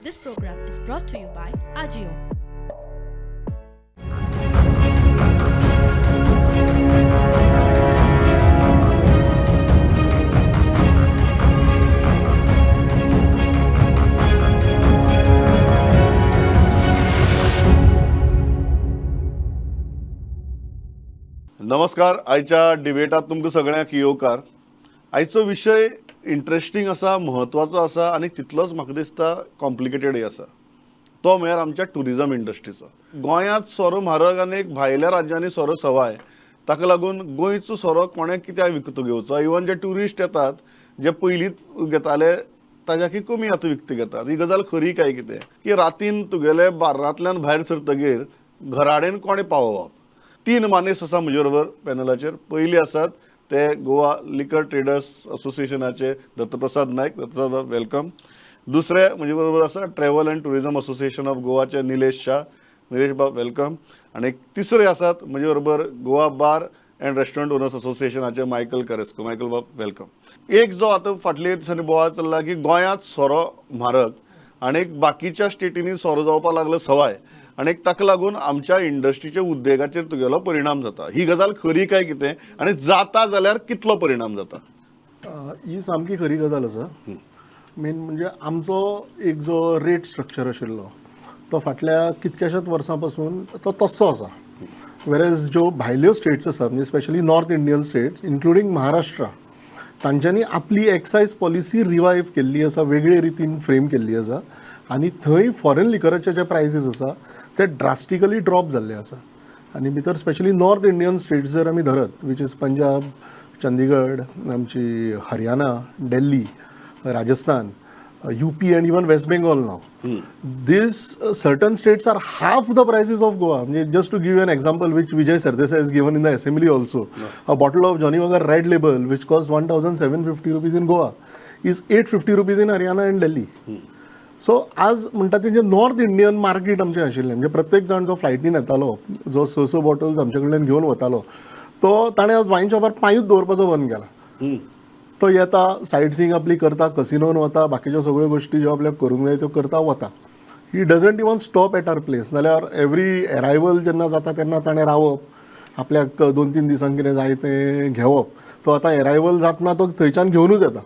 This program is brought to you by Ajio. नमस्कार. आयच्या डिबेटात तुमकां सगळ्यांक येवकार. आयचो विशय इंट्रस्टींग आसा, म्हत्वाचो आसा आनी तितलोच म्हाका दिसता कॉम्प्लिकेटेडय आसा. तो म्हळ्यार आमच्या ट्युरिजम इंडस्ट्रीचो. गोंयांत सोरो म्हारग आनी एक भायल्या राज्यांनी सोरो सवाय, ताका लागून गोंयचो सोरो कोणें कित्याक विकतो घेवचो? इवन जे ट्युरिस्ट येतात, जे पयलींच घेताले ताज्याकय कमी आतां विकते घेतात. ही गजाल खरी काय कितें की रातीन तुगेले बार्रांतल्यान भायर सरतगीर घराडेन कोणें पावोवप? तीन मानेस आसा म्हजे बरोबर पॅनलाचेर. पयली आसात ते गोवा लिकर ट्रेडर्स असोसिएशनाचे दत्तप्रसाद नायक. दत्तप्रसाद, welcome. दुसरे म्हजे बरोबर आसा travel and tourism association of गोवाचे निलेश शाह. निलेश बाब, welcome. आनी तिसरे आसात म्हजे बरोबर Goa bar and restaurant owners असोसिएशनाचे Michael Carasco. Michael bab, welcome. एक जो आतां फाटले दिसांनी बोवाळ चल्ला की गोंयांत सोरो म्हारग आनी बाकीच्या स्टेटींनी सोरो जावपाक लागलो सवाय आनी ताका लागून आमच्या इंडस्ट्रीच्या उद्देगाचेर तुगेलो परिणाम जाता. ही गजाल खरी काय कितें आनी जाता जाल्यार कितलो परिणाम जाता? ही सामकी खरी गजाल आसा. मेन म्हणजे आमचो एक जो रेट स्ट्रक्चर आशिल्लो तो फाटल्या कितक्याशाच वर्सां पासून तो तस्सो आसा. वेरेज ज्यो भायल्यो स्टेट्स आसा, म्हणजे specially North Indian states including Maharashtra, तांच्यांनी आपली एक्सायज पॉलिसी रिवायव केल्ली आसा, वेगळे रितीन फ्रेम केल्ली आसा आनी थंय फॉरेन लिकराचे जे प्रायसीस आसा ते ड्रास्टिकली ड्रॉप जाल्ले आसा. आनी भितर स्पेशली नॉर्थ इंडियन स्टेट्स जर आमी धरत, which is Punjab, Chandigarh, आमची हरियाणा, दिल्ली, Rajasthan, UP and even West Bengal now. These certain states are half the prices of Goa. म्हणजे just to give you an example, which Vijay Sardesai has given in the assembly also, a bottle of Johnnie Walker Red Label, which costs 1750 rupees in Goa, is 850 rupees in Haryana and Delhi. So आज म्हणटा तें जें north Indian market आमचें आशिल्लें, म्हणजे प्रत्येक जाण जो फ्लायटीन येतालो, जो स स बॉटल्स आमचे कडल्यान घेवन वतालो, तो ताणें आज वायन शॉपार पांयूच दवरपाचो बंद केला. तो येता, सायट सिईंग आपली करता, कसिनोन वता, बाकीच्यो सगळ्यो गोश्टी ज्यो आपल्याक करूंक जाय त्यो करता, वता. He doesn't even stop at our place. नाल्यार एवरी एरायवल जेन्ना जाता तेन्ना ताणें रावप, आपल्याक दोन तीन दिसांक कितें जाय तें घेवप. तो आतां एरायवल जातना तो थंयच्यान घेवनूच येता.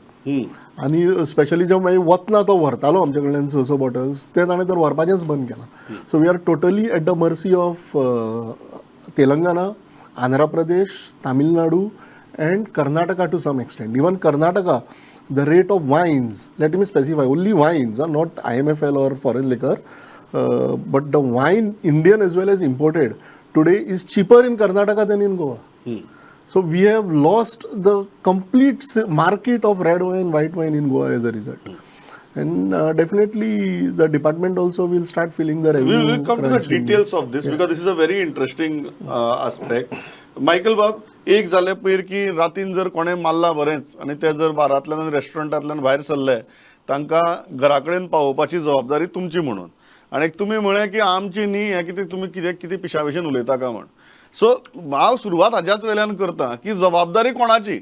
आनी स्पेशली जो मागीर वतना तो व्हरतालो आमचे कडल्यान स स बॉटल्स, ते ताणें तर व्हरपाचेंच बंद केलां. So we are totally at the mercy of Telangana, Andhra Pradesh, Tamil Nadu and Karnataka to some extent. Even Karnataka, the rate of wines, let me specify, only wines, not IMFL or foreign liquor, but the wine, Indian as well as imported, today is cheaper in Karnataka than in Goa. So we have lost the complete market of red wine, white wine in Goa as a result. And definitely the department also will start feeling the We revenue will come to the crunch in- details of this because this is a very interesting aspect. Michael बाब, एक जालें पयर की रातीन जर कोणें मारला बरेंच आनी ते जर बारांतल्यान आनी रेस्टॉरंटांतल्यान भायर सरले, तांकां घरा कडेन पावोवपाची जबाबदारी तुमची म्हणून. आनी तुमी म्हळें की आमची न्ही, हें कितें तुमी कितें कितें पिशा भशेन उलयता काय म्हण. सो हांव सुरवात हाज्याच वेल्यान करता की जबाबदारी कोणाची?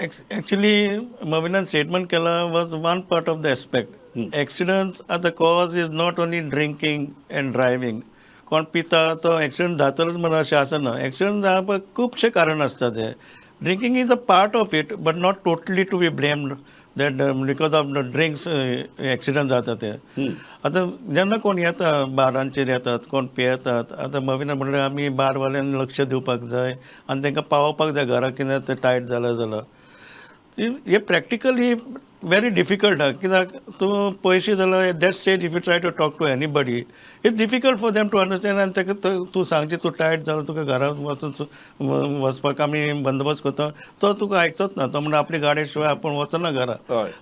Actually, Mavinan statement केला was one part of the aspect. Accidents are the cause is not only drinking and driving. कोण पिता तो एक्सिडंट जातलोच म्हणून अशें आसना. एक्सिडंट जावपाक खुबशे कारण आसता. ते drinking is a part of it, but not totally to be blamed that because of the drinks accident जाता ते. आतां जेन्ना कोण येता, बारांचेर येतात, कोण पियेतात. आतां मविना म्हणल्यार आमी बारवाल्यांनी लक्ष दिवपाक जाय आनी तांकां पावोवपाक जाय घरा, कितें तें टायट जालां जाल्यार. हे प्रॅक्टिकली व्हेरी डिफिकल्ट आहा, कित्याक तूं पयशे जाल्यार at that stage if you try to talk to anybody, it's difficult for them to understand. आनी ताका तूं सांगचें, तूं टायट जालो, तुका घरा वचून वचपाक आमी बंदोबस्त करता, तो तुका आयकचोच ना. तो म्हणटा आपली गाडये शिवाय आपूण वचना घरा.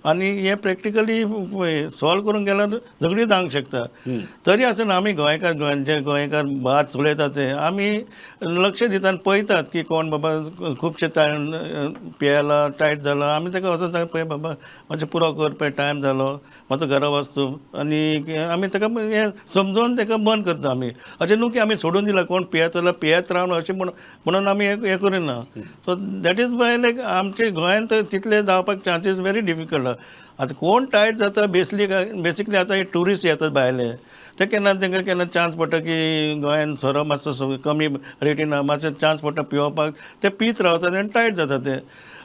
आनी हें प्रॅक्टिकली सॉल्व करूंक गेल्यार झगडीं जावंक शकता. तरी आसतना आमी गोंयकार, जे गोंयकार बार चलयतात ते आमी लक्ष दितात आनी पळयतात की कोण बाबा खुबशे पियेला, टायट जाला, आमी ताका वचून सांगता, पळय बाबा, मातशें पुरो कर पळय, टायम जालो, मातसो घरा वच तूं. आनी आमी ताका हें समजोवन ताका बंद करता आमी. अशें न्हू की आमी सोडून दिला, कोण पियेता जाल्यार पियेत रावन अशें म्हणून आमी हें करिना. So that is why like आमच्या गोंयांत तितले जावपाक चान्सीस व्हेरी डिफिकल्ट. आतां कोण टायट जाता बेसली बेसिकली आतां हे ट्युरिस्ट येतात भायले, ते केन्ना तांकां केन्ना चान्स पडटा की गोंयान सोरो मातसो कमी रेटीन मातसो चान्स पडटा पिवपाक, ते पीत रावतात आनी टायट जाता ते.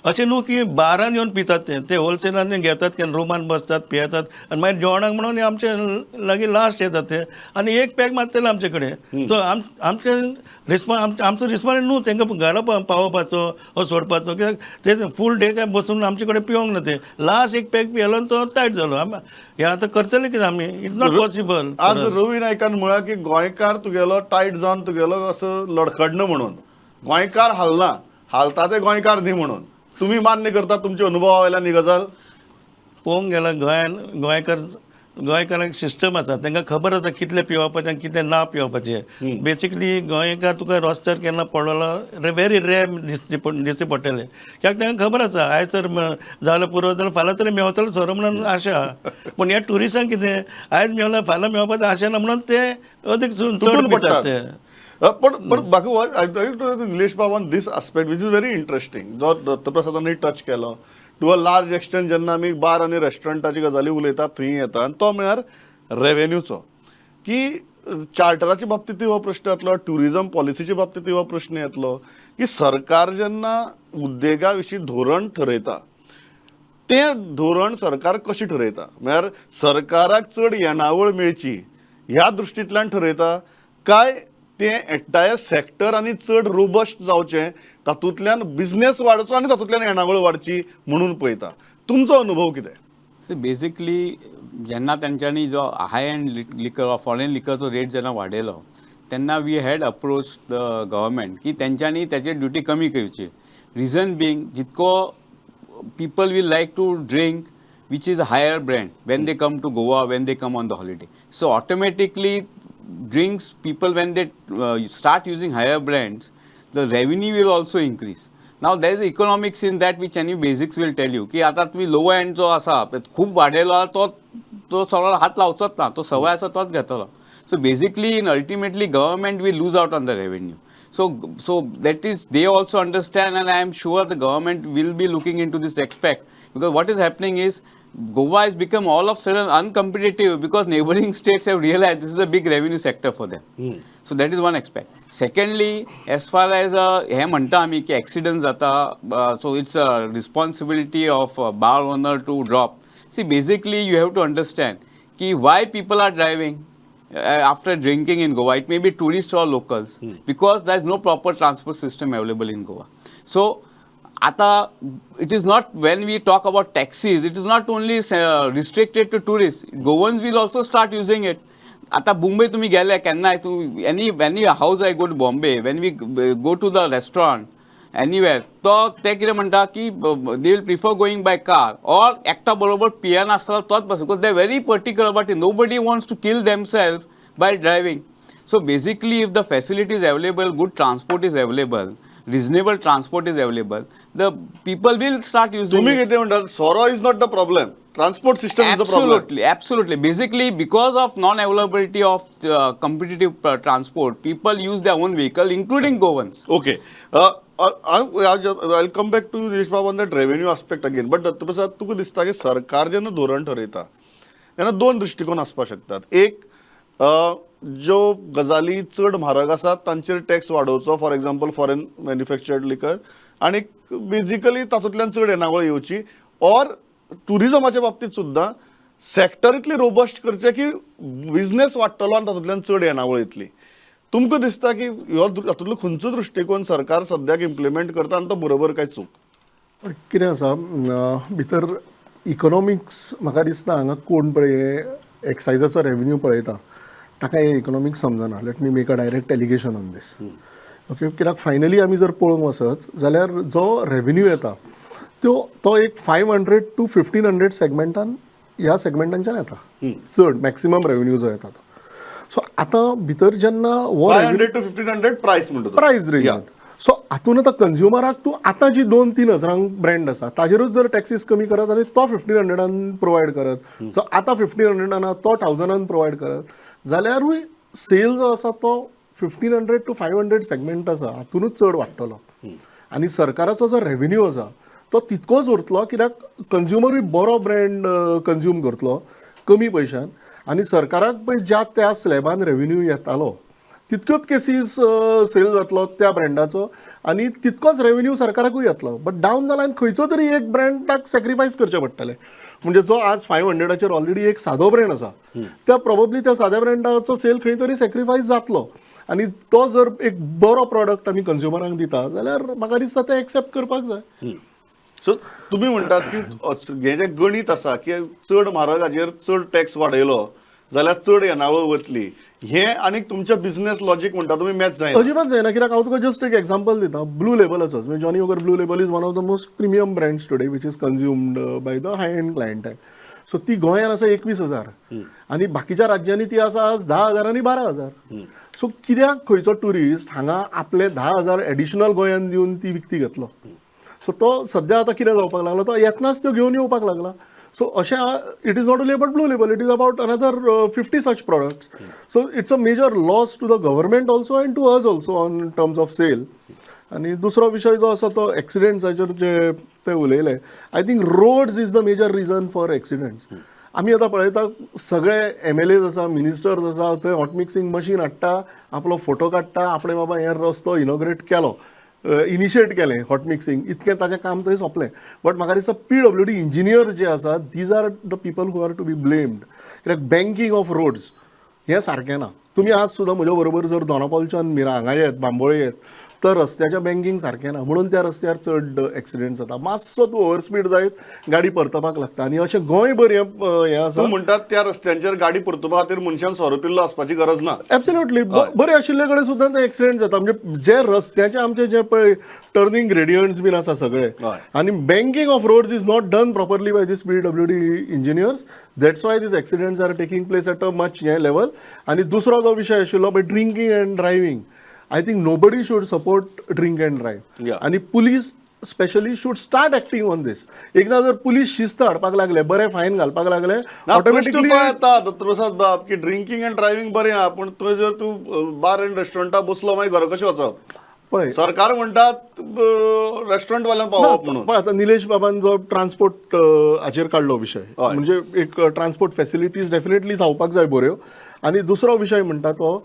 अशें न्हू की बारान येवन पितात ते, ते होलसेलान घेतात, केन्ना रुमान बसतात पियेतात आनी मागीर जेवणाक म्हणून आमचे लागीं लास्ट येतात ते आनी एक पॅक मारतले आमचे कडेन. सो आमचे रिस्पॉन्स, आमचो रिस्पॉन्स न्हू तांकां घरा पावोवपाचो वो सोडपाचो, कित्याक ते फूल डे काय बसून आमचे कडेन पिवंक ना. ते लास्ट एक पॅक पियेलो आनी तो टायट जालो. हें आतां करतले कितें आमी? It's not possible. आज रवी नायकान म्हळां की गोंयकार तुगेलो टायट जावन तुगेलो असो लडखडना म्हणून, गोंयकार हालना, हालता ते गोंयकार न्ही म्हणून. तुमी मान्य करता तुमच्या अनुभवा वयल्यान ही गजाल? पळोवंक गेल्यार गोंयान गोंयकार, गोंयकारांक सिस्टम आसा, तांकां खबर आसा कितलें पिवपाचें आनी कितलें ना पिवपाचें. बेसिकली गोंयकार तुका रस्त्यार केन्ना पडलेलो व्हेरी रेर दिसचे दिसचे पडटले, कित्याक तांकां खबर आसा आयज तर जालें पुरो जाल्यार फाल्यां तरी मेवतलो सोरो म्हणून आशा. पूण ह्या ट्युरिस्टांक कितें, आयज मेवला फाल्यां मेवपाचें आशा ना म्हणून ते अदीक चड तुटून पितात पडटात ते. पण पण म्हाका निलेश बाब on this aspect which is very interesting, जो दत्तप्रसादांनी टच केलो टू अ लार्ज एक्सटेंट, जेन्ना आमी बार आनी रेस्टॉरंटाची गजाली उलयतात थंय येता, आनी तो म्हळ्यार रेवेन्यूचो, की चार्टराच्या बाबतींतूय हो प्रश्न येतलो, ट्युरिजम पॉलिसीच्या बाबतींतूय हो प्रश्न येतलो की सरकार जेन्ना उद्देगा विशीं धोरण ठरयता तें धोरण सरकार कशें ठरयता? म्हळ्यार सरकाराक चड येणावळ मेळची ह्या दृश्टींतल्यान ठरयता काय तें एंटायर सॅक्टर आनी चड रोबस्ट जावचें, तातूंतल्यान बिजनेस वाडचो आनी तातूंतल्यान येणावळ वाडची म्हणून पळयता? तुमचो अनुभव कितें? सो बेसिकली जेन्ना तेंच्यांनी जो हाय एंड लिकर वा फॉरेन लिकरचो रेट जेन्ना वाडयलो तेन्ना we had approach the government की तेंच्यांनी तेचे ड्युटी कमी करची. रिजन बींग जितको people will like to drink which is a higher brand when they come to Goa, when they come on the holiday. So automatically drinks people, when they start using higher brands, the revenue will also increase. Now there is economics in that which any basics will tell you की आता तुम्ही लो and जो आसा खूब वाडयलो तो तो सरळ हात लावचोच ना, तो सवय आसा तोच घेतलो. So basically in ultimately government will lose out on the revenue. So that is, they also understand, and I am sure the government will be looking into this aspect, because what is happening is Goa has become all of sudden uncompetitive because neighboring states have realized this is a big revenue sector for them. So that is one aspect. Secondly, as far as हे म्हणटा आमी की accident जाता, so it's a responsibility of bar owner to drop. See, basically you have to understand की why people are driving after drinking in Goa, it may be tourists or locals, because there is no proper transport system available in Goa. So, आता it is not, when we talk about taxis, it is not only restricted to tourists. Goans will also start using it. आता मुंबय तुम्ही गेले केन्नाय तूं any house I go to Bombay, when we go to the restaurant anywhere, तो ते कितें म्हणटा की they will prefer going by car or एकटो बरोबर पियेनासतना तोच बस, because they very particular about it. Nobody wants to kill themself by driving. So basically, if the facility is available, good transport is available, reasonable transport is available, the people will start using तुम्ही it. कितें म्हणटात, सोरो is not the problem, transport system is the problem. Absolutely, absolutely. Basically, because of non-availability of competitive transport, people use their own vehicle, including Goans. Okay, I come back to Nilesh Bab on that revenue aspect again, but Dattaprasad, तुका दिसता की सरकार जेन्ना धोरण ठरयता तेन्ना दोन दृश्टिकोन आसपाक शकतात. एक, ज्यो गजाली चड म्हारग आसात तांचेर टॅक्स वाडोवचो, for example foreign manufactured liquor, आनी बेजिकली तातूंतल्यान चड येणावळ येवची, ऑर ट्युरिजमाच्या बाबतींत सुद्दां सॅक्टर इतली रोबस्ट करचें की बिजनेस वाडटलो आनी तातूंतल्यान चड येणावळ येतली. तुमकां दिसता की ह्यो हातूंतलो खंयचो दृश्टिकोन सरकार सद्याक इम्प्लिमेंट करता आनी तो बरोबर काय चूक? कितें आसा, भितर इकॉनॉमिक्स म्हाका दिसता हांगा कोण पळय एक्सायजाचो रेवेन्यू पळयता ताका हे इकॉनॉमिक्स समजना. Let me make a direct allegation on this, okay? कित्याक फायनली आमी जर पळोवंक वचत जाल्यार जो रेवेन्यू येता त्यो तो एक 500 to 1500 सेगमेंटान, ह्या सेगमेंटांच्यान येता चड मॅक्सिमम रेवेन्यू जो येता तो. सो आतां भितर जेन्ना हो 500 to 1500 price म्हणटा तो. Price range. सो हातून आतां कंज्युमराक तूं आतां जी 2-3 हजारांक ब्रँड आसा ताजेरूच जर टॅक्सीस कमी करत आनी तो 1500 प्रोवायड करत, सो आतां 1500 तो 1000 प्रोवायड करत जाल्यारूय सेल जो आसा तो 1500 to 500 segment आसा हातूनच चड वाडटलो आनी सरकाराचो जो रेवेन्यू आसा तो तितकोच उरतलो, कित्याक कंज्युमरूय बरो ब्रँड कंज्यूम करतलो कमी पयशान आनी सरकाराक पळय ज्या त्या स्लॅबान रेवेन्यू येतालो तितक्योच केसीस सेल जातलो त्या ब्रँडाचो आनी तितकोच रेवेन्यू सरकाराकूय येतलो. बट डावन the line खंयचो तरी एक ब्रँडाक सॅक्रिफायस करचें पडटलें. म्हणजे जो आज 500 चेर ऑलरेडी एक सादो ब्रँड आसा, त्या प्रोबेबली त्या साद्या ब्रँडाचो सेल खंय तरी सॅक्रिफायस जातलो आनी तो जर एक बरो प्रॉडक्ट आमी कंज्युमरांक दिता जाल्यार म्हाका दिसता ते एक्सेप्ट करपाक जाय. सो तुमी म्हणटात की हें जें गणीत आसा की चड म्हारग हाजेर चड टॅक्स वाडयलो जाल्यार चड येणावळ वतली, हें आनी तुमचें बिझनेस लॉजीक म्हणटा तुमी मॅच जायना. अजिबात जायना, कित्याक हांव तुका जस्ट एक एग्जाम्पल दिता ब्लू लेबलाचोच. म्हणजे Johnnie Walker Blue Label is one of the most premium brands today, which is consumed by the high end clientele. So ती गोंयान आसा 21,000 आनी बाकीच्या राज्यांनी ती आसा आज 10,000 आनी 12,000. सो कित्याक खंयचो ट्युरिस्ट हांगा आपले 10,000 एडिशनल गोंयान दिवन ती विकती घेतलो? सो तो सद्या आतां कितें जावपाक लागला, तो येतनाच त्यो घेवन येवपाक लागला. सो अशें it is not only about Blue Label, it is about another 50 such products. So it's a major loss to the government also and to us also on terms of sale. आनी दुसरो विशय जो आसा तो एक्सिडेंट्साचेर जे ते उलयले, I think roads is the major reason for accidents. आमी आतां पळयता, सगळे एमएलएज आसा, मिनिस्टर्स आसा, थंय हॉट मिक्सिंग मशीन हाडटा, आपलो फोटो काडटा, आपणे बाबा हे रस्तो इनॉग्रेट केलो, इनिशिएट केलें हॉट मिक्सिंग, इतकें ताचें काम थंय सोंपलें. बट म्हाका दिसता पीडब्ल्यूडी इंजिनियर्स जे आसा, these are the people who are to be blamed, कित्याक बँकिंग ऑफ रोड्स हें सारकें ना. तुमी आज सुद्दां म्हज्या बरोबर जर दोनापावलच्यान मिरा हांगा येत, बांबोळे येत, तर रस्त्याचें बँकिंग सारकें ना म्हणून त्या रस्त्यार चड एक्सिडेंट जाता. मातसो तूं ओवर स्पीड जायत गाडी परतपाक लागता आनी अशें गोंयभर हें हें आसा. तूं म्हणटात त्या रस्त्यांचेर गाडी परतुपा खातीर मनशान सोरो पिल्लो आसपाची गरज ना. एब्सोल्युटली. बरे आशिल्ले कडेन सुद्दां ते एक्सिडेंट जाता. म्हणजे जे रस्त्याचे आमचे जे पळय टर्निंग ग्रेडियंट्स बीन आसा सगळे आनी banking of roads is not done properly by these PWD engineers. That's why these accidents are taking place at a much हें लेवल. आनी दुसरो जो विशय आशिल्लो पळय, drinking and driving, I think nobody should support drink and drive. आनी police specially should start acting on this. एकदां जर पुलीस शिस्त हाडपाक लागले, बरे फायन घालपाक लागले, ना, प्रश्न ऑटोमॅटिकली तो येता दत्तप्रसाद बाब की ड्रिंकिंग अँड ड्रायव्हिंग बरें आहा, पूण थंय जर तूं बार अँड रेस्टॉरंटात बसलो मागीर घरा कशें वचप? पळय, सरकार म्हणटात रेस्टॉरंट वाल्यांक पावोवप म्हणून. पळय, आतां निलेश बाबान जो ट्रान्सपोर्ट हाचेर काडलो विशय, म्हणजे एक ट्रान्सपोर्ट फॅसिलिटीज डेफिनेटली जावपाक जाय बऱ्यो. आनी दुसरो विशय म्हणटा तो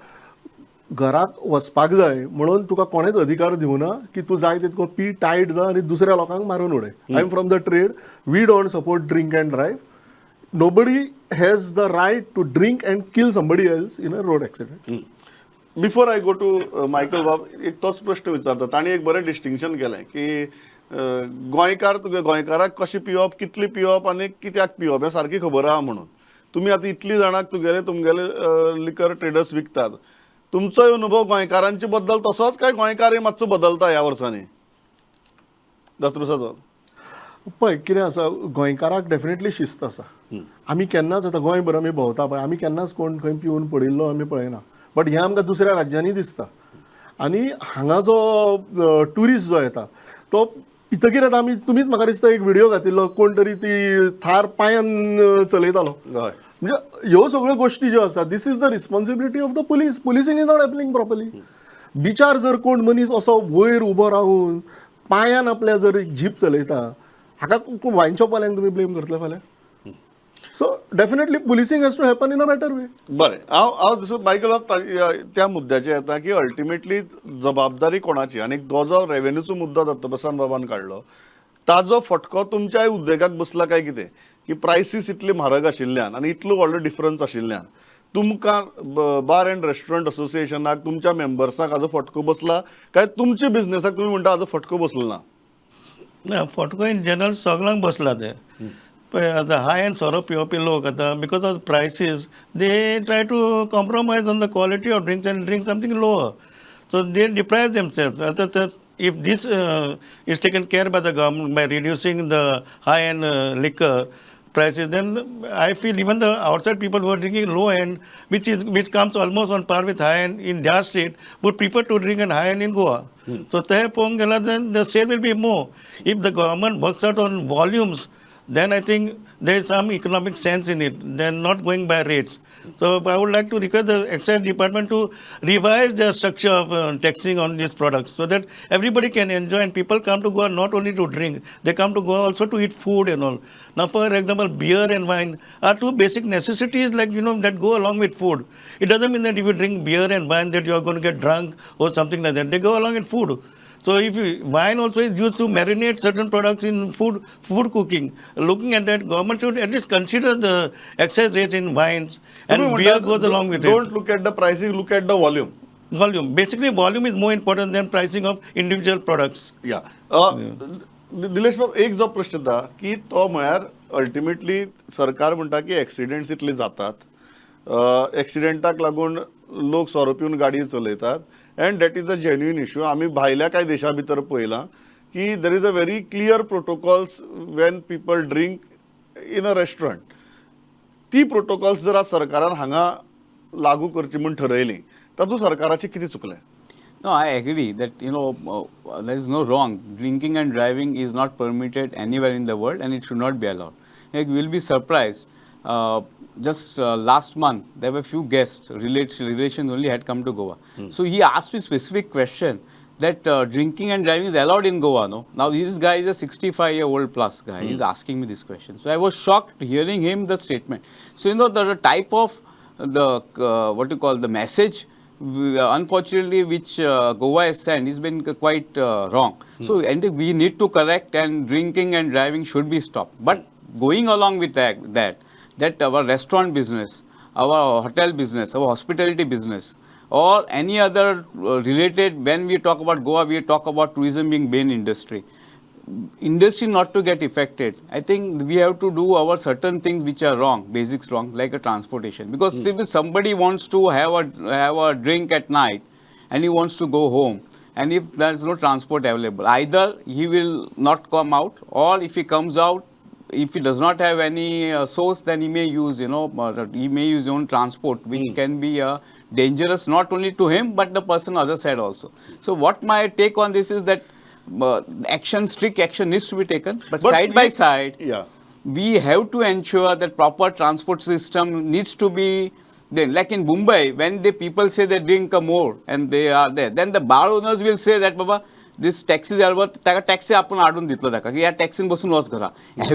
घराक वचपाक जाय म्हणून तुका कोणेच अधिकार दिवना की तूं जाय तितको पी, टायट जा आनी दुसऱ्या लोकांक मारून उडय. I am from the trade. We don't support drink and drive. Nobody has the right to drink and kill somebody else in a road accident. Before I go to Michael बाब, एक तोच प्रश्न विचारता. तांणी एक बरें डिस्टिंक्शन केलें की गोंयकार, तुगे गोंयकाराक कशें पिवप, कितली पिवप आनी कित्याक पिवप हें सारकी खबर आहा म्हणून. तुमी आतां इतली जाणांक तुगेले तुमगेले लिकर ट्रेडर्स विकतात, तुमचोय अनुभव गोंयकारांचे बद्दल तसोच काय गोंयकारय मातसो बदलता ह्या वर्सांनी, दत्तप्रसाद? पळय, कितें आसा, गोंयकाराक डेफिनेटली शिस्त आसा. आमी केन्नाच, आतां गोंयभर आमी भोंवता पळय, आमी केन्नाच कोण खंय पिवन पडिल्लो आमी पळयना. बट हें आमकां दुसऱ्या राज्यांनी दिसता. आनी हांगा जो ट्युरिस्ट जो येता तो पितकीर आतां आमी, तुमीच म्हाका दिसता एक व्हिडिओ घातिल्लो, कोण तरी ती थार पांयान चलयतालो. म्हणजे ह्यो सगळ्यो गोश्टी ज्यो आसा, this is the responsibility of the police. Policing is not happening properly. बिचार जर कोण मनीस असो वयर उबो रावून पांयान आपल्या जर एक जीप चलयता, हाका वायन शॉपवाल्यांक तुमी ब्लेम करतले फाल्यां? So definitely policing has to happen in a better way. बरें, हांव हांव दुसरो मायकल बाब त्या मुद्द्याचेर येता की अल्टिमेटली जबाबदारी कोणाची आनी तो जो रेव्हेन्यूचो मुद्दो दत्तप्रसाद बाबान काडलो ताजो फटको तुमच्याय उद्देगाक बसला काय कितें, की प्रायसीस इतली म्हारग आशिल्ल्यान आनी इतलो व्हडलो डिफरन्स आशिल्ल्यान तुमकां बार अँड रेस्टॉरंट असोसिएशनाक, तुमच्या मेंबर्साक हाजो फटको बसला काय तुमच्या बिझनेसाक तुमी म्हणटा हाजो फटको बसलो ना? ना, फटको इन जनरल सगळ्यांक बसला ते. पळय, आतां हाय एंड सोरो पिवपी लोक आतां because of prices they try to compromise on the quality of drinks and drink something lower, so they deprive themselves. आतां ते if this is taken care by the government by reducing the high end liquor, prices, then I feel even the outside people who are drinking low end, which comes almost on par with high end in their state, would prefer to drink an high end in Goa. So ते पळोवंक गेल्यार then the sale will be more. If the government works out on volumes, then I think there is some economic sense in it, than not going by rates. So I would like to request the excise department to revise their structure of taxing on these products so that everybody can enjoy and people come to Goa not only to drink, they come to Goa also to eat food and all. Now, for example, beer and wine are two basic necessities that go along with food. It doesn't mean that if you drink beer and wine that you are going to get drunk or something like that. They go along with food. So if you, wine also is used to marinate certain products in food cooking. Looking at that, government should at least consider the excise rates in wines, and तुम्ही beer म्हणता, goes along with don't it. Look at the pricing, look at the volume. Volume. Basically, volume is more important than pricing of individual products. या, दिलेश बाब, एक जो प्रश्न येता की तो म्हळ्यार अल्टिमेटली सरकार म्हणटा की एक्सिडेंट्स इतले जातात, एक्सिडेंटाक लागून लोक सोरो पिवन गाडी चलयतात, and that is a genuine issue. आमी भायल्या कांय देशां भितर पळयलां की there is a very clear protocols when people drink in a restaurant. ती प्रोटोकॉल्स जर आज सरकारान हांगा लागू करची म्हूण ठरयली, तातूंत सरकाराचें कितें चुकलें? No, I agree that there is no wrong. Drinking and driving is not permitted anywhere in the world, and it should not be allowed. Like, you will be surprised. Just last month, there were few guests, relations only had come to Goa. So he asked me specific question that drinking and driving is allowed in Goa, no? Now this guy is a 65-year-old plus guy. He's asking me this question. So I was shocked hearing him the statement. So the type of the what you call the message, unfortunately, which Goa has sent has been quite wrong. So and we need to correct, and drinking and driving should be stopped. But going along with that our restaurant business, our hotel business, our hospitality business, or any other related, when we talk about Goa, we talk about tourism being main industry. Industry not to get affected. I think we have to do our certain things which are wrong, basics wrong, like a transportation. Because if somebody wants to have a drink at night and he wants to go home, and if there is no transport available, either he will not come out, or if he comes out, if he does not have any source, then he may use his own transport, which can be dangerous not only to him but the person other side also. So what my take on this is that action, strict action needs to be taken, but But side by side, we have to ensure that proper transport system needs to be then. Like in Mumbai, when the people say they drink more and they are there, then the bar owners will say that, "Baba, this taxi driver, ताका taxi आपण हाडून दितलो ताका की ह्या टॅक्सीन बसून वच घरा."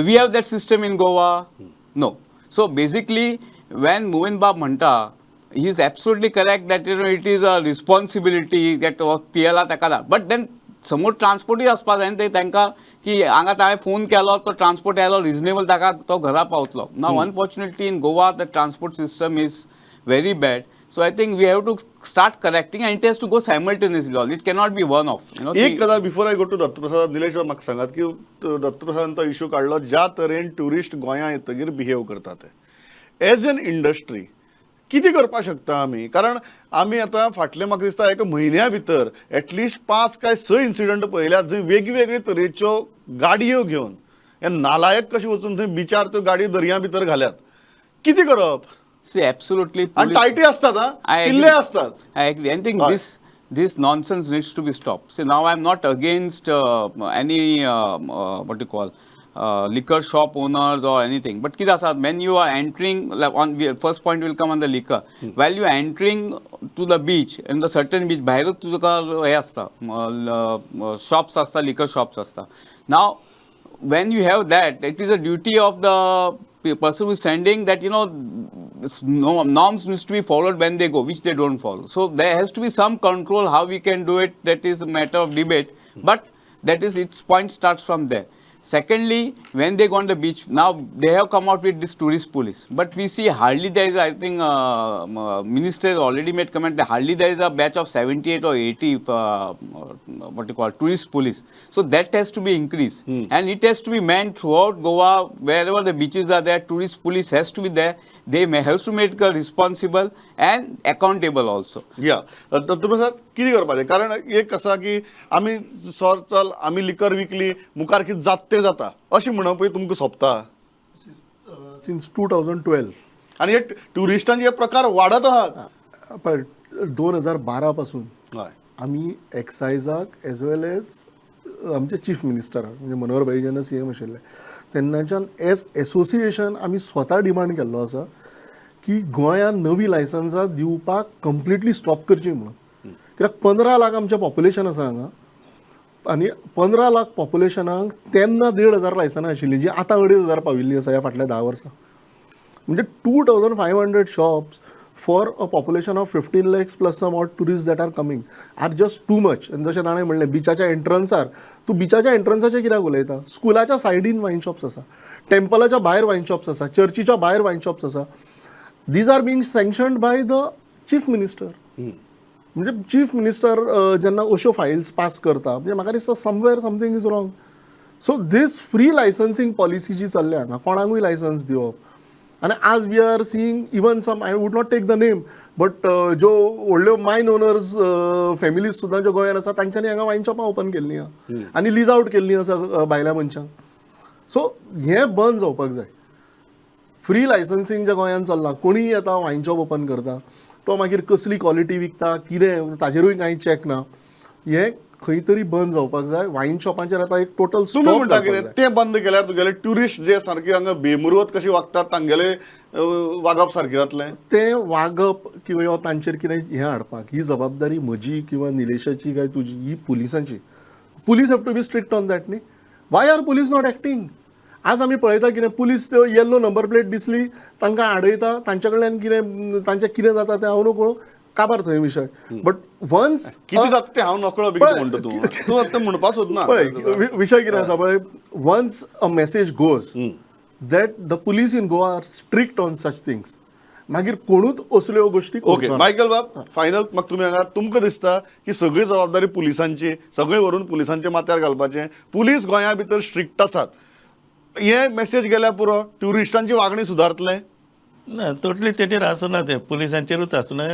We have that system in Goa? No. So basically, when Movin बाब म्हणटा, he is absolutely correct that it is a responsibility that पियेला ताका, बट then समोर ट्रान्सपोर्टूय आसपा जाय न्ही. ते तांकां की हांगा हांवें फोन केलो, तो ट्रान्सपोर्ट आयलो, रिजनेबल ताका तो घरा पावतलो. Now, unfortunately, in Goa the transport system is very bad. So I think we have to start correcting, and it has to go simultaneously all. It cannot be one off. एक गजाल, before I go to Dattaprasad, Nilesh, म्हाका सांगात की दत्तप्रसादान तो issue काडलो, ज्या तरेन tourist गोंया येतगीर बिहेव करता ते, एज एन इंडस्ट्री कितें करपाक शकता आमी? कारण आमी आतां फाटले म्हाका दिसता एका म्हयन्या भितर एटलिस्ट पांच काय स इन्सिडंट पळयल्यात, जंय वेगवेगळे तरेच्यो गाडयो घेवन हे नालायक कशे वचून थंय बिचार त्यो गाडयो दर्या भितर घाल्यात. कितें करप? See, absolutely. आनी टायटी आसतात हा. I agree. किल्ले आसतात. I agree. I think Right. this nonsense needs to be stopped. See, now I'm not against any what you call liquor shop owners or anything. But कितें आसा, when you are entering, like on first point will come on the liquor. While you are entering to the beach, in the certain beach, भायरूच तुका हे आसता, shops आसता, liquor shops आसता. Now, when you have that, it is a duty of the person who is sending that this no, norms needs to be followed when they go, which they don't follow. So there has to be some control. How we can do it, that is a matter of debate. But that is its point starts from there. Secondly, when they go on the beach, now they have come out with this tourist police. But we see hardly there is, I think, minister has already made comment that hardly there is a batch of 78 or 80, what you call, tourist police. So that has to be increased. And it has to be manned throughout Goa, wherever the beaches are there, tourist police has to be there. They may have to make responsible and accountable also. या दत्तप्रसाद, कितें करपाचें? कारण एक आसा की आमी sir चल आमी लिकर विकली, मुखार कितें जाता तें जाता अशें म्हणपय तुमकां सोंपता. सिन्स 2012. आनी हे ट्युरिस्टांचे हे प्रकार वाडत आहात. पळय, 2012 पासून हय. आमी एक्सायजाक एज वेल एज आमचे चीफ मिनिस्टराक, म्हणजे मनोहर भाई जेन्ना सीएम आशिल्ले तेन्नाच्यान, एज एसोसिएशन आमी स्वता डिमांड केल्लो आसा की गोंयांत नवी लायसन्सां दिवपाक कंप्लिटली स्टॉप करची म्हणून. कित्याक 15 लाख आमचें पॉप्युलेशन आसा हांगा आनी 15 लाख पॉप्युलेशनाक तेन्ना 1500 लायसनां आशिल्लीं, जी आतां 2500 पाविल्लीं आसा ह्या फाटल्या 10 वर्सां. म्हणजे 2500 shops for a population of 15 lakhs plus some odd tourist that are coming are just too much. आनी जशें ताणें म्हणलें, बिचाच्या एंट्रन्सार, तूं बिचाच्या एंट्रन्साचेर कित्याक उलयता? स्कुलाच्या सायडीन वायन शॉप्स आसा, टेम्पलाच्या भायर वायन शॉप्स आसा, चर्चीच्या भायर वायन शॉप्स आसा. These are being sanctioned by the chief minister. म्हणजे चीफ मिनिस्टर जेन्ना अश्यो फायल्स पास करता, म्हणजे म्हाका दिसता somewhere something is wrong. So this free licensing policy जी चल्ल्या हांगा, कोणाकूय लायसन्स दिवप, आनी आज we are seeing even some, I would not take the name, but ज्यो व्हडल्यो मायन ओनर्स फॅमिलीज सुद्दां ज्यो गोंयांत आसा, तांच्यांनी हांगा वायन शॉपां ओपन केल्लीं आहा आनी लीज आउट केल्लीं आसा भायल्या मनशांक. सो हें बंद जावपाक जाय. फ्री लायसन्सिंग जें गोंयांत चल्लां, कोणीय येता, वायन शॉप ओपन करता, तो मागीर कसली क्वॉलिटी विकता, कितें, ताजेरूय कांय चॅक ना. हें खंय तरी बंद जावपाक जाय. वायन शॉपांचेर आतां एक टोटल तुमी म्हणटा कितें, तें बंद केल्यार तुगेले ट्युरिस्ट जे सारके हांगा बेमुरवत कशी वागतात, तांगेले वागप सारकें जातलें? तें वागप किंवा तांचेर कितें हें हाडपाक ही जबाबदारी म्हजी किंवा निलेशाची काय तुजी, ही पुलिसांची. Police have to be strict on that न्ही. Why are police not acting? आज आमी पळयता कितें, पुलीस त्यो येल्लो नंबर प्लेट दिसली तांकां आडयता. तांचे कडल्यान कितें, तांचें कितें जाता तें हांव नकळो, काबार थंय विशय, बट वन्स कितें जाता तें हांव नकळो बी कितें म्हणटा तूं? तूं आतां म्हणपा सोदना. पळय, विशय कितें आसा पळय, once a message goes that the police in Goa are strict on such things, मागीर कोणूच असल्यो गोश्टी ओके. करचो ना. मायकल बाब, फायनल म्हाका तुमी हांगा, तुमकां दिसता की सगळी जबाबदारी पुलिसांची, सगळें व्हरून पुलिसांच्या माथ्यार घालपाचें? पुलीस गोंया भितर स्ट्रिक्ट आसात हे मेसेज गेल्यार पुरो, ट्युरिस्टांची वागणी सुदारतलें? ना, टोटली तेजेर आसना तें, पुलिसांचेरूच आसना,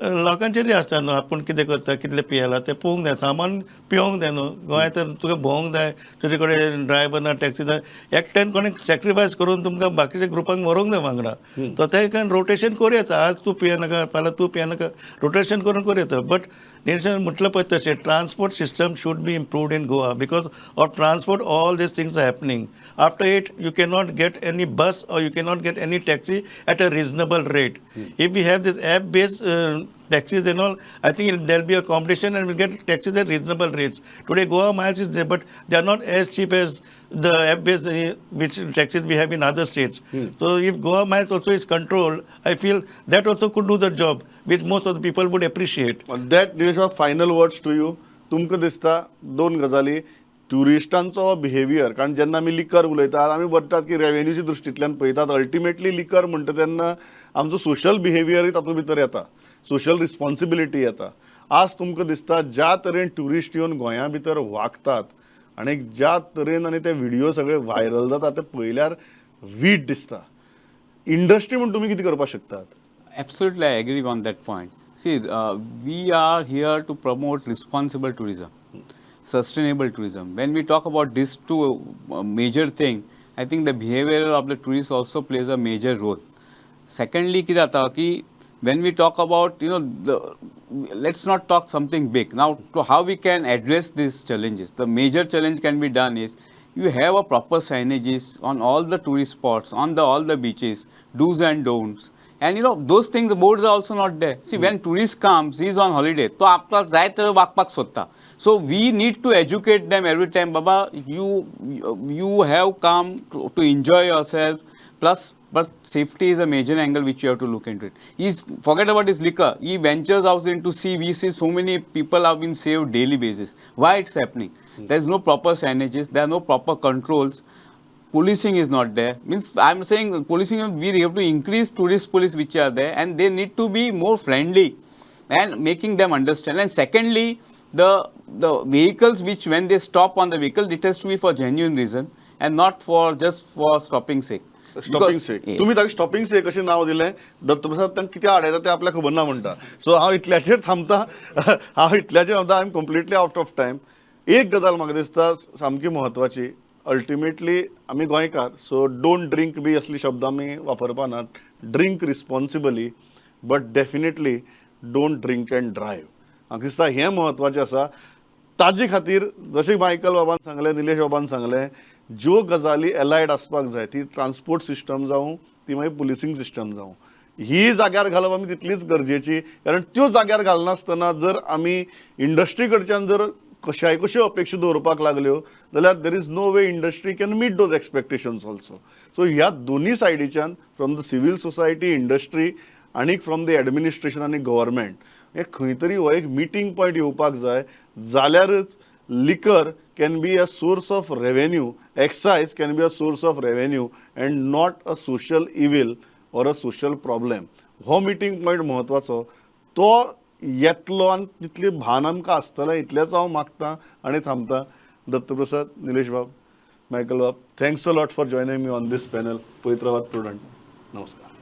लोकांचेरूय आसता न्हू. आपूण कितें करता, कितलें पियेला तें पळोवंक जाय. सामान पिवंक जाय न्हू. गोंयांत तर तुका भोंवंक जाय, तुजे कडेन ड्रायवर ना, टॅक्सी जाय, एकट्यान कोणें सॅक्रिफायस करून तुमकां बाकीच्या ग्रुपांक व्हरूंक जाय वांगडा. तो ते रोटेशन करूं येता. आज तूं पियेनाका, फाल्यां तूं पियेनाका, रोटेशन करून करूं येता. बट निरसन म्हटलं पळय तशें, transport system should be improved in Goa. Because of transport all these things are happening. After 8 you cannot get any bus or you cannot get any taxi at a reasonable rate. If we have this app based taxis and all, I think there'll be a competition and we'll get taxis at reasonable rates. Today Goa Miles is there, but they are not as cheap as the app based which taxis we have in other states. So if Goa Miles also is controlled, I feel that also could do the job, which most of the people would appreciate. That Nilesh, final words to you. तुमकां दिसता दोन गजाली, ट्युरिस्टांचो behaviour, कारण जेन्ना आमी liquor उलयतात, आमी म्हणटात की रेवेन्यूच्या दृश्टींतल्यान पळयतात. अल्टिमेटली लिकर म्हणटा तेन्ना आमचो सोशल बिहेवियरूय तातूंत भितर येता, सोशल रिस्पॉन्सिबिलिटी येता. आज तुमकां दिसता, ज्या तरेन ट्युरिस्ट येवन गोंया भितर वागतात आनी ज्या तरेन आनी ते व्हिडियो सगळे व्हायरल जाता ते पळयल्यार वीट दिसता. इंडस्ट्री म्हूण तुमी कितें करपाक शकतात? Absolutely, I agree on that point. See, we are here to promote responsible tourism, sustainable tourism. When we talk about these two major thing, I think the behavior of the tourists also plays a major role. Secondly, कितें जाता की when we talk about, the, let's not talk something big. Now, to how we can address these challenges? The major challenge can be done is you have a proper signages on all the tourist spots, on the all the beaches, do's and don'ts. And those things, the boards are also not there. See, when tourist comes, he is on holiday. तो आपल्याक जाय तर वागपाक सोदता. So we need to educate them every time, Baba, you have come to enjoy yourself. Plus, but safety is a major angle which you have to look into it. He's forget about his liquor. He ventures out into sea. We see so many people have been saved daily basis. Why it's happening? There is no proper signages. There are no proper controls. Policing is not there. Means I'm saying policing, we have to increase tourist police which are there, and they need to be more friendly and making them understand. And secondly, the vehicles which when they stop on the vehicle, it has to be for genuine reason and not for just for stopping sake. Stopping Because- sake. Yes. तुमी ताका stopping सेक अशें नांव दिलें. दत्तप्रसाद तांकां कितें आडयता तें आपल्याक खबर ना म्हणटा. सो हांव इतल्याचेर थांबता, हांव इतल्याचेर थांबता. I am completely out of time. एक गजाल म्हाका दिसता सामकी म्हत्वाची. अल्टिमेटली आमी गोंयकार, सो don't drink बी असली शब्द आमी वापरपा नात. Drink responsibly, but definitely don't drink and drive. म्हाका दिसता हें म्हत्वाचें आसा. ताजे खातीर जशें मायकल बाबान सांगलें, निलेश बाबान सांगलें, ज्यो गजाली एलायड आसपाक जाय, ती ट्रान्सपोर्ट सिस्टम जावं, ती मागीर पुलिसींग सिस्टम जावं, ही जाग्यार घालप आमी तितलीच गरजेची, कारण त्यो जाग्यार घालनासतना जर आमी इंडस्ट्री कडच्यान जर कश्याय कश्यो अपेक्षा दवरपाक लागल्यो जाल्यार there is no way industry can meet those expectations also. So ह्या दोन्ही सायडीच्यान, from the civil society, industry आनी फ्रॉम the administration आनी गव्हर्मेंट, हे खंय तरी हो एक मिटींग पॉयंट येवपाक जाय, जाल्यारच liquor can be a source of revenue, excise can be a source of revenue and not a social evil or a social problem. हो मिटींग पॉयंट म्हत्वाचो, तो येतलो आनी तितली भान आमकां आसतलें इतलेंच हांव मागता आनी थांबता. दत्तप्रसाद, निलेश बाब, मायकल बाब, thanks a lot for joining me on this panel. पळयत रावात प्रुडंट. नमस्कार.